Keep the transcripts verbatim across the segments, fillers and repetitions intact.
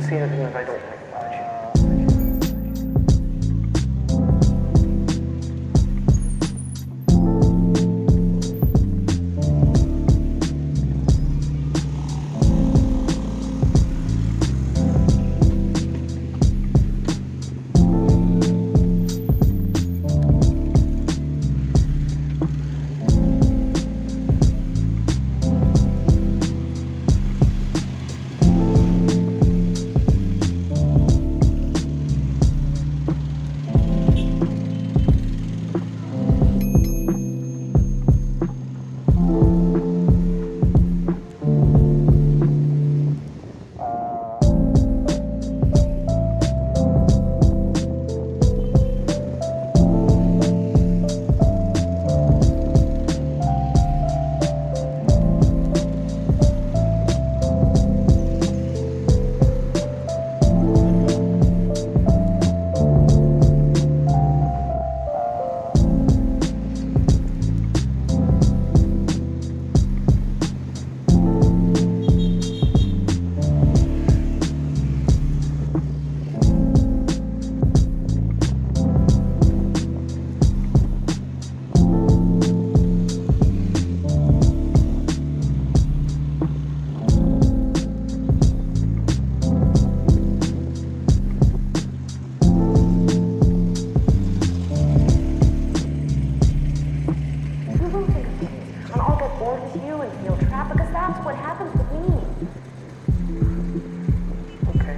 Say anything if I don't like about you. You will think of things, and I'll get bored with you and feel trapped because that's what happens with me. Okay.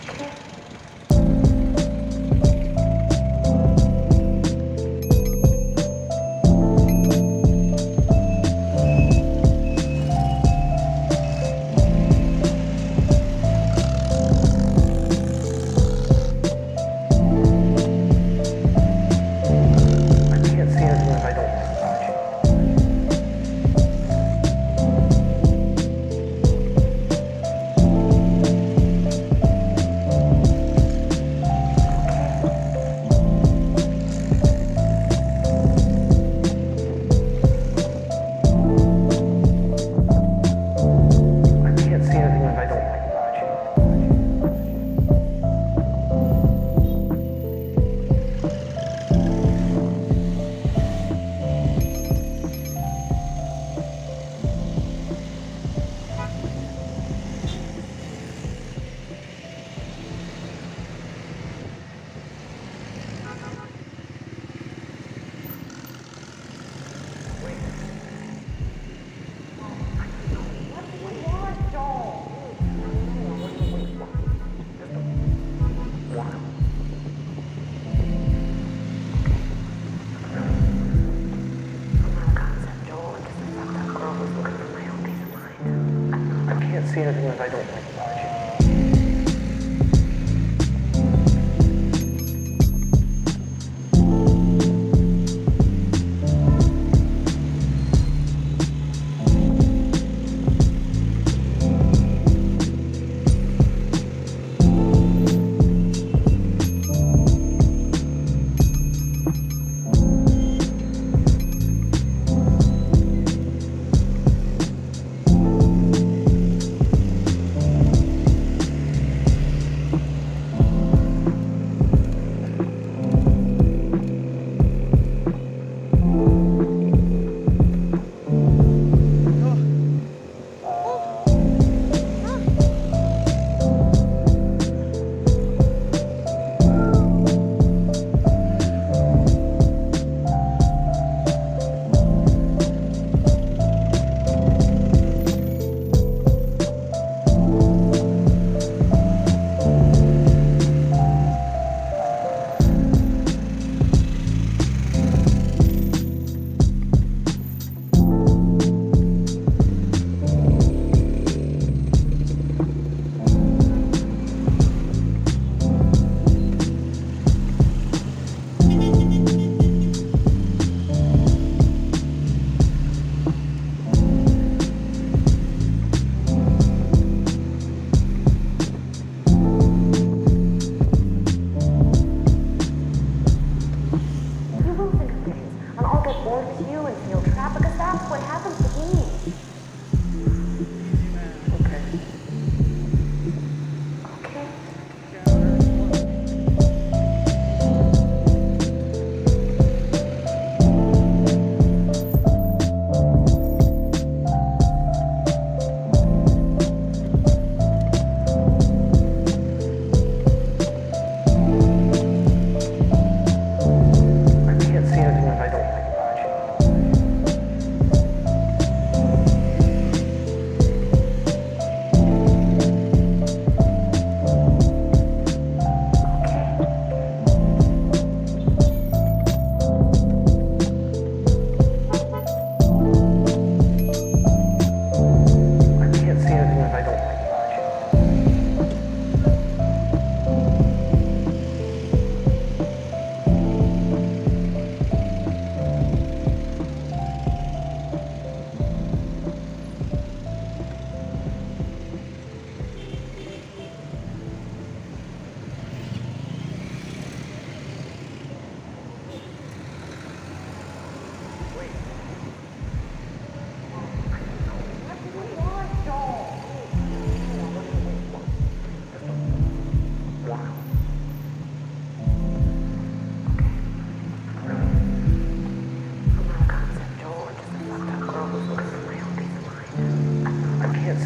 Okay. I can't say anything if I don't like about you. I can't say anything if I don't like about you. I can't say anything if I don't like about you.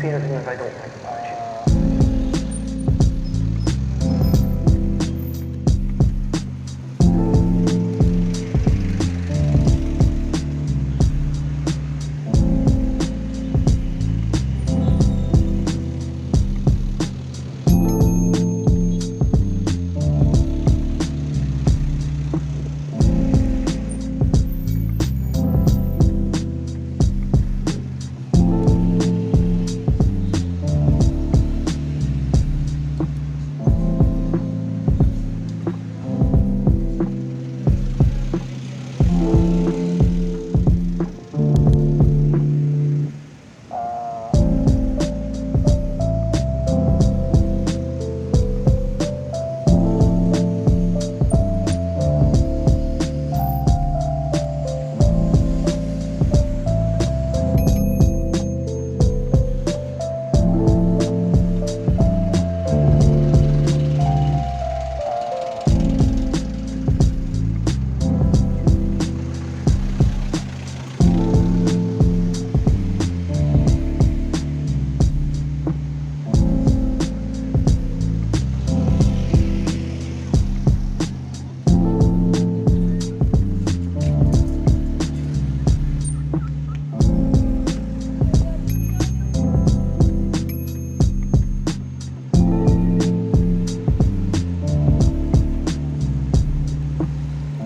Anything if I don't like.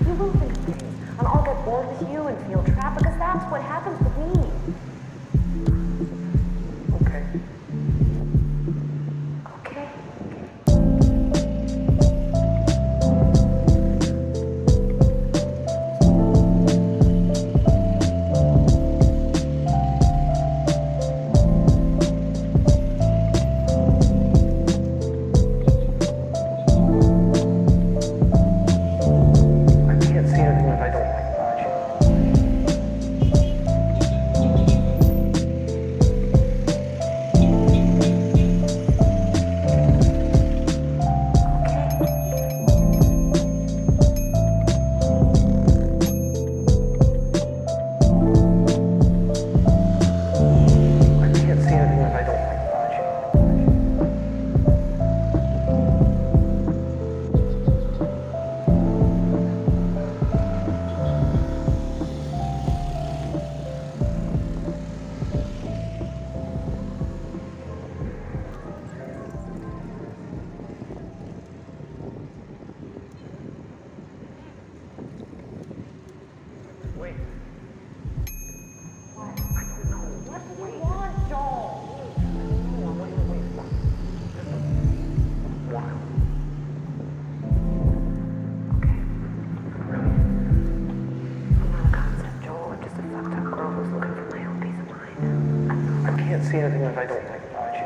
You will think things, and I'll get bored with you and feel trapped, because that's what happens with me. Okay. Okay. I can't see anything that I don't like about you. I can't see anything that I don't like about you. Wait. What? I don't know. What do you want, Joel? No, I want you to wait. Just a while. Okay. Really? I'm not a concept, Joel. I'm just a fucked up girl who's looking for my own peace of mind. I can't see anything that I don't like about you.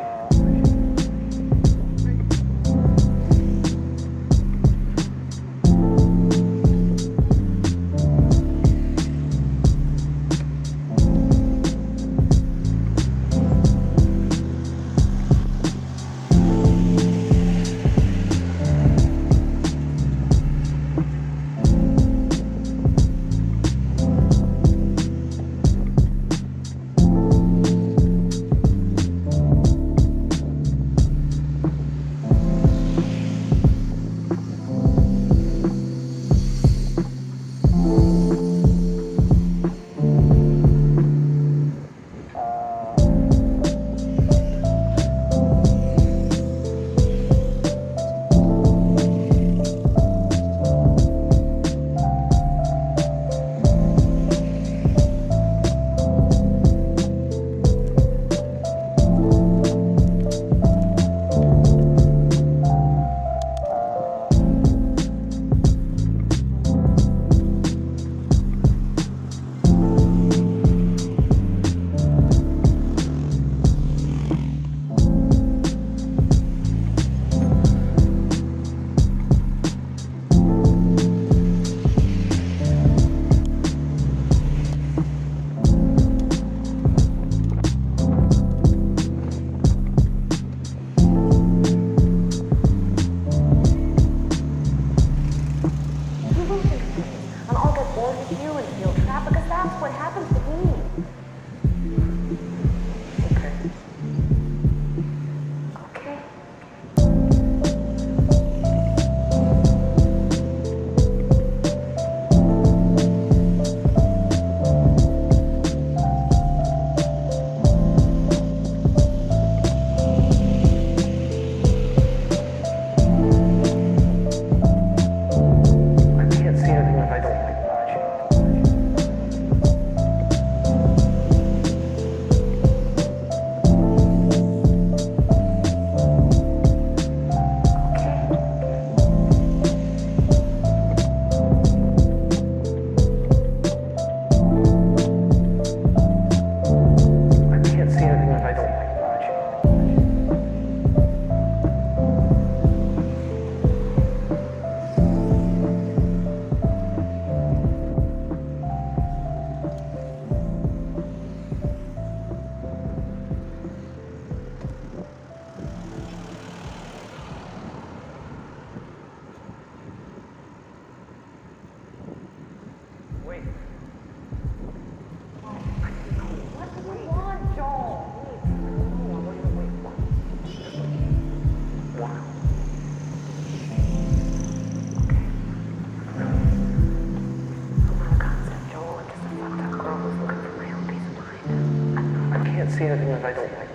Sino tingnan ko itong